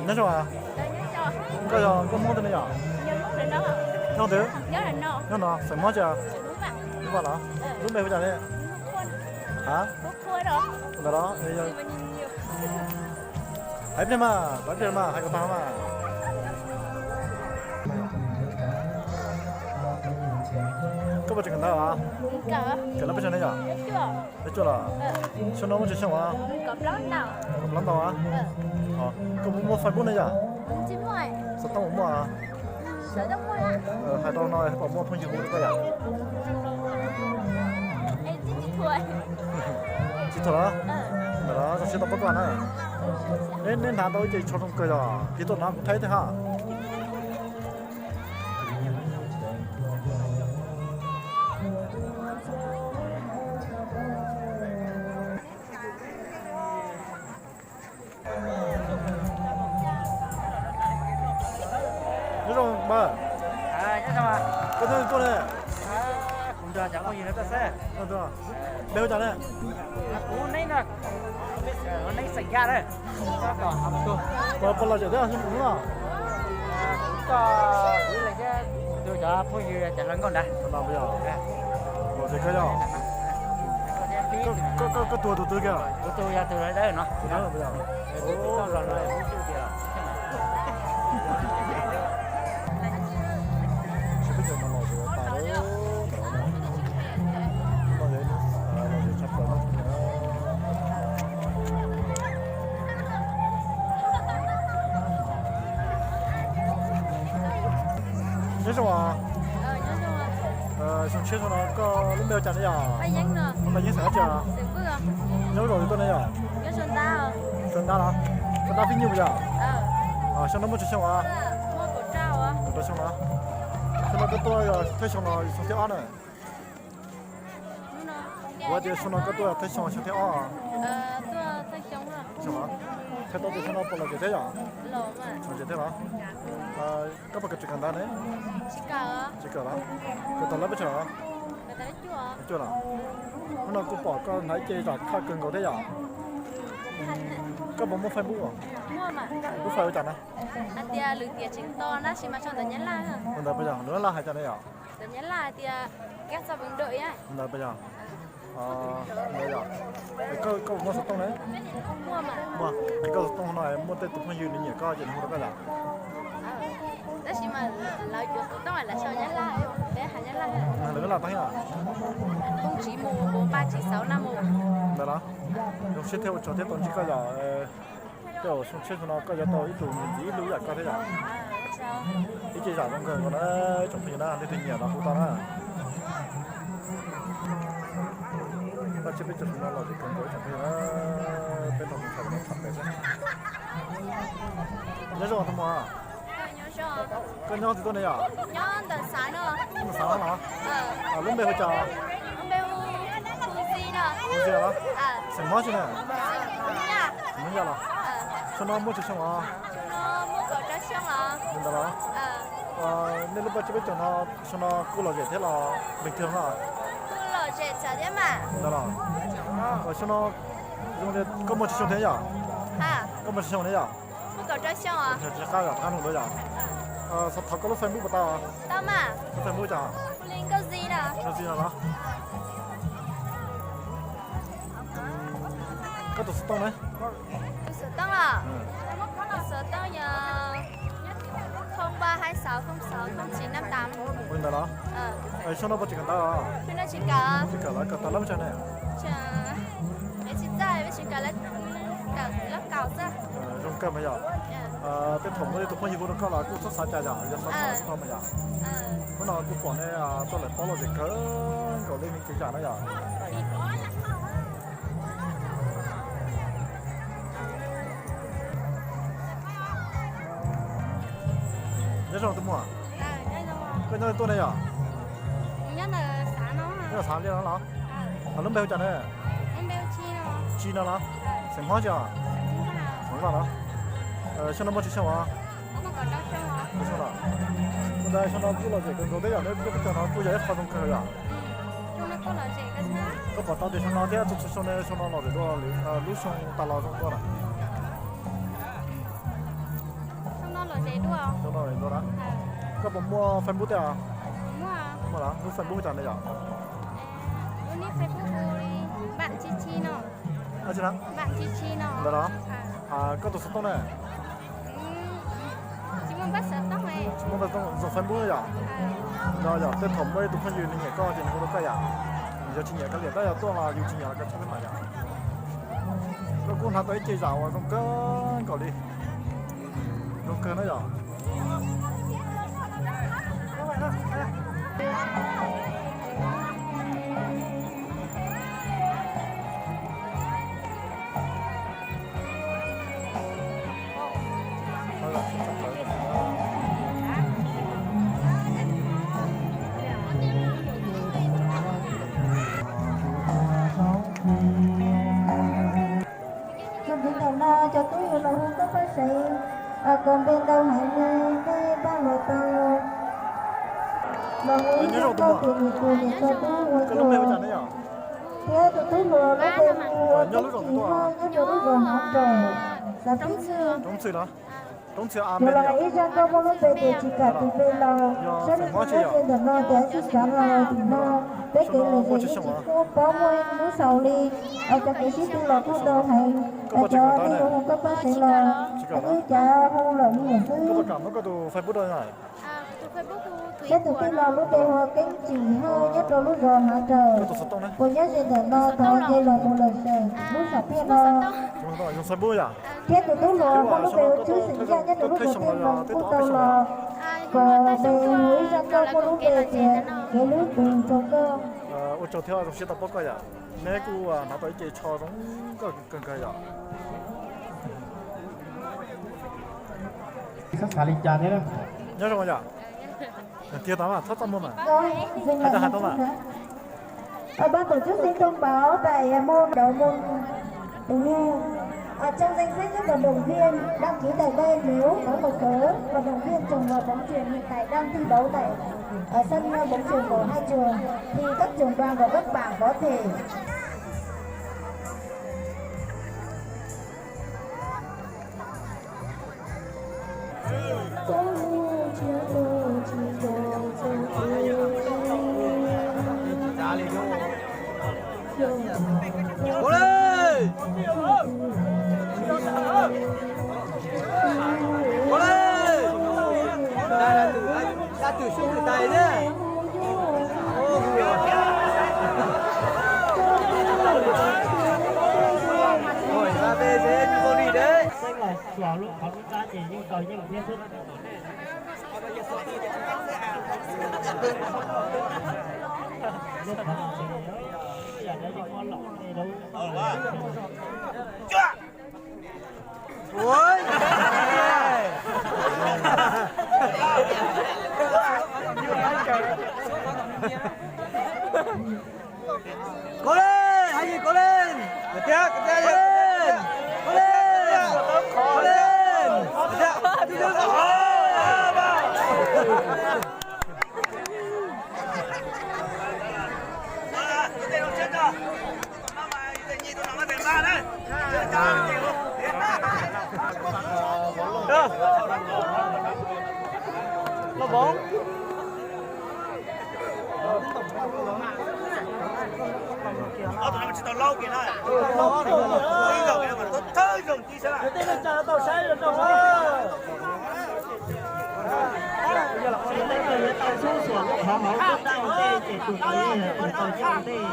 Nyob zoo, koj yog nkauj Hmoob twg ne yom? Nyob twg? Nyob no, xeem Hmoob tsi? Lub npe hu cas ne? Ha? Ntawd los, hais ib pliag mas, tau ib pliag mas hais kom tag mas. Koj puas tseem kawm ntawv os? Kawm lab peb xyoos ne yom? Lab cuaj los? Xyoo no muaj tsawg xyoo os? Kaum plaub ntau as. Koj puas muaj Facebook ne yom? Xov tooj puas muaj? Hais rau no pom muaj phooj ywg hu rau koj yom? Tsis thuam los? Ntawm los zoo siab tau pom koj na. Neb hnav tau ib ce tsho zoo kawg yog piv tau no kuv thaij teb hab. Nyob zoo npawg. Koj twb tuaj ne? Npe hu cas ne? Puas los zem thiab xyoo no? Cov phooj ywg cov hluas nkauj nrad. Los zem kawg yog. Koj tuag tus twg kiag? Tus twg yog tus dawb no. Nyob zoo os. Xyoo tshiab xyoo no koj lub npe hu cas ne yom? Paj Yeeb, xeem dab tsi? Nyob zos twg tuaj ne yom? Tsuas ntab los? Tsuas ntab pib nyuj yom? Xyoo no muaj tsawg xyoo os? Kaum rau xyoo los? Xyoo no koj tuaj yog thawj xyoo los xyoo thib ob na? Kuv tias xyoo no koj tuaj yog thawj xyoo xyoo thib ob? Thawj tau tias xyoo no puas lom zem thiab yom? Lom zem thiab los? Koj puas kawm tseem kawm ntawv ne? Tsis kawm los? Kawm tau lab peb tsawg? Cuaj los? Hnub no kuv pom koj hnav ib ce zam khaj kawg nkaus thiab yom? Koj puas muaj Facebook? Lub fais hu cas na? Hais tias lwm tiam tsis nto tab sis mas tso ntawv Nyab Laj. Ntawd puas yog lub Nyab Laj hais cas ne yom? Ntawv Nyab Laj hais tias các gia đình đợi á. Ntawd puas yog? Koj puas muaj xov tooj ne? Muaj. Koj xov tooj no muaj tej tus phooj ywg nws nyiam koj ces nws hu rau koj yom? Tab sis mas lawv yuav xov tooj lawv sau Nyab Laj, peb hais Nyab Laj. Lawv Nyab Laj tau thiab. Không chín một bốn ba chín sáu năm một. Ntawd los? Zoo siab thiab ua tsaug thiab tau ntsib koj yom. Tej zaum xyoo tshiab xyoo no koj yuav tau ib tug niam ntxiv ib hlub yam koj thiab yom. Ib ce zam zoo kawg nkaus na, tsoom phooj ywg na, leej twg nyiam los hu tau na. Paj Tsib peb caug xyoo no lom zem kawg nkaus tsoom phooj yw na, peb tau mus tham tham pem xwb. Nyob zoo tus muam. Koj nyob twg tuaj ne yom? Nyob ntawm Xav no. Ntawm Xav no los? Lub npe hu cas? Lub npe hu Hu Xi no. Hu Xi los? Xeem Hmoob tsi na? Xeem Hmoob Yaj los? Xyoo no muaj tsawg xyoo os? Xyoo no muaj kaum rau xyoo os. Li ntawd los? Nej lub Paj Tsib peb caug no xyoo no kuj lom zem thiab los bình thường no? Kuj lom zem thiab mas. Li ntawd los? Xyoo no zoo li koj muaj tsawg xyoo thiab yom? Koj muaj tsawg xyoo thiab yom? Muaj kaum rau xyoo os. Tsis qab zam qab nug dua yom? Xav thov koj lub Facebook puas tau? Tau mas. Lub Facebook cas? Hu li Nkauj Xi no. Nkauj Xi no los? Koj tus xov tooj ne? Tus xov tooj los? Tus xov tooj yog không ba hai sáu không sáu không chín năm tám. Ua li ntawd los? Xyoo no puas tseem kawm ntawv? Xyoo no tsis kawm. Tsis kawm los kawm tau lab pes tsawg ne? Tsis txawj, tsis kawm, kawm lab kaum xwb. Zoo kawg mas yom. Tej thaum muaj ib tug phooj ywg hu rau koj los kuj txhob xav cas yom, yog xav tau mas yom. Hnub no kuj pom nej tuaj lawm paub lom zem kawg nkaus li me kev zam na yom. Nyob zoo tus muam. Koj nyob twg tuaj ne yom? Nyob Xav Liaj no los? Lub npe hu cas ne? Tsi no los? Xeem Hmoob tsi os? Xeem Vaj los? Xyoo no muaj tsawg xyoo os? Ua ntawd xyoo no kuj lom zem kawg nkaus thiab yom, lub peb caug no kuj yog ib qho zoo kawg yom. Koj pom tau tias xyoo no thiab txhua txhua xyoo ne, xyoo no lom zem dua lub xyoo tas los zoo dua na. Koj puas muaj Facebook tiag? Muaj los, lub Facebook cas ne yom? Ntawd los? Koj tus xov tooj ne? Tsis muaj, zoo Facebook yom? No yog tej thaum muaj ib tug phooj ywg nws nyiam koj ces nws hu rau koj yom? Yog tsis nyiam kav liam, tab yog tuaj los yus tsis nyiam los kav tsij peb mam yom. Koj kuj hnav tau ib ce zam uas zoo kawg nkaus li. Zoo kawg na yom. Txuas ntxiv ntawm no cov tub yuav los hu koj pab sev, kom npe ntau heev li, npe npaj los tau. Los hu ib zaj nkauj tus niam tus niam tais tub ua cuag, thiab tus tub hluas lub npe hu ua Keeb Tsim Haj nyob rau lub zos Hav Raws, xav tib xwb. Yuav los hais ib zaj nkauj muaj lub npe tias Tsis Kam Tus Npe Laus, saib leej twg nyob ze ntawm no ces tsis xav los tim no. Peb kev lom zem yeej tsis tshua paub muaj hnub xaus li, cov kev sib tw los kuj ntau heev, cov nej yuav hu koj pab sev los, nej cav hu lawm li lawm xwb. Saib tus tij laug lub npe hu ua Keeb Tsim Haj nyob rau lub zos Hav Raws, puas nyob ze ntawm no, thov nce los mus lawm seem lub sam phiaj no. Thiab tus tub hluas muaj lub npe hu Tswb Xeem Yaj nyob rau lub zos Tiaj Noo kuj tau los, kom npe hu ib zaj nkauj muaj lub npe tias Kev Hlub Tus rau koj. Ua tsaug thiab, zoo siab tau pom koj yom. Neb kuj hnav tau ib ce tsho zoo nkauj kawg nkaus yom. Xav xav li cas thiab? Nyob zoo yom. Tiag tau mas txhob txaj muag mas. Hais tau hais tau mas. Ban tổ chức xin thông báo tại môn đấu môn tình yêu. Trong danh sách các vận động viên đăng ký tại đây, nếu có một số vận động viên chủng loại bóng chuyền hiện tại đang thi đấu tại sân bóng chuyền của hai trường, thì các trưởng đoàn của các bạn có thể Xeeb los xyuas lub qhov lub qab ces yeej tau yeej thiab xwb. Lub qhov no ces yam no yeej muab los tej lub. Kov leej, hais li kov leej. Kov leej, kov leej, kov leej. Los vauv. Ob tug no tsis tau laub kiag na. Ib zaug kiag mas thawj zaug ntxiv sab laj. Tau xub xuas lub qhov hauv tub daj ua ntej ces tus tau yeej tus tau coj ua ntej.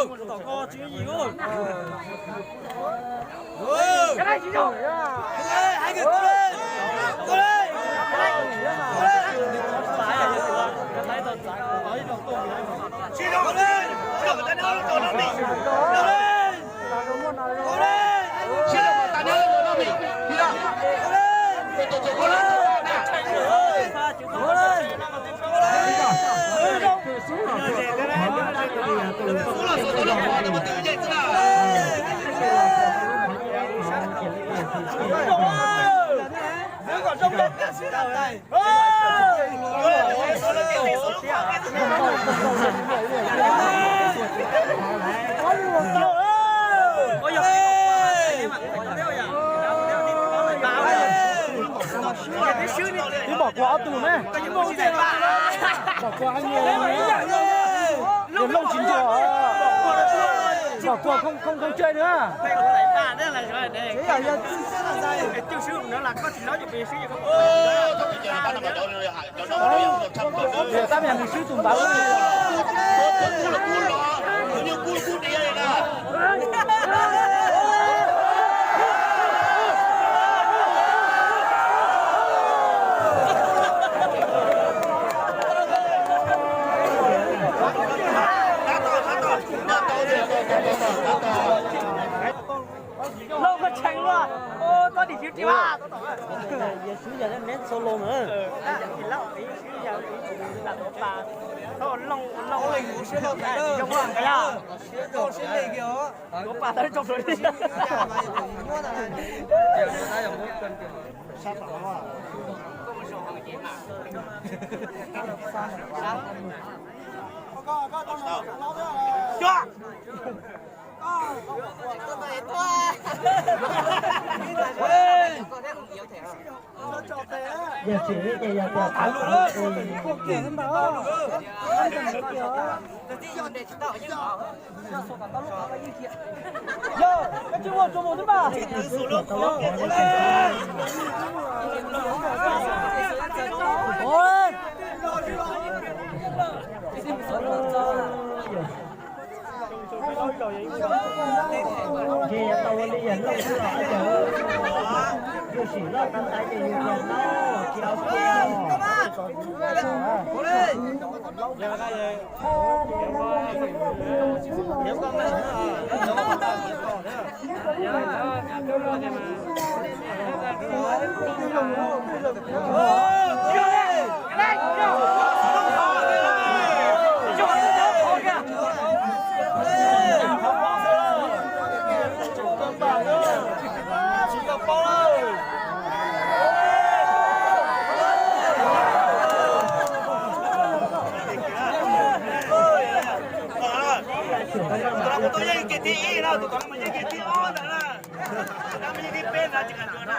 Twb pom kua ob tug ne, pom kua hab nyuag, ces looj tsis ncuam, pom kua khoob khoob tseg na. Tab mas nws swb tus npav. Lauj, koj tshee luaj. Txhob dim siab ris vaj. Yawg swb yawg neb txhua lus na. Tuav pas tau rau Florida. Yog tsis ces yog tias Ces yuav tau ua li yawg Looj xwb los yawg, yus sim loj tau ntaiv ces yus tias no, tsis au kiag. Tus no mas yeej kev thib ib na, tus no mas yeej kev thib ob ntawd na. Tus no mas yeej thib peb ntawd tsis kam ntawd na.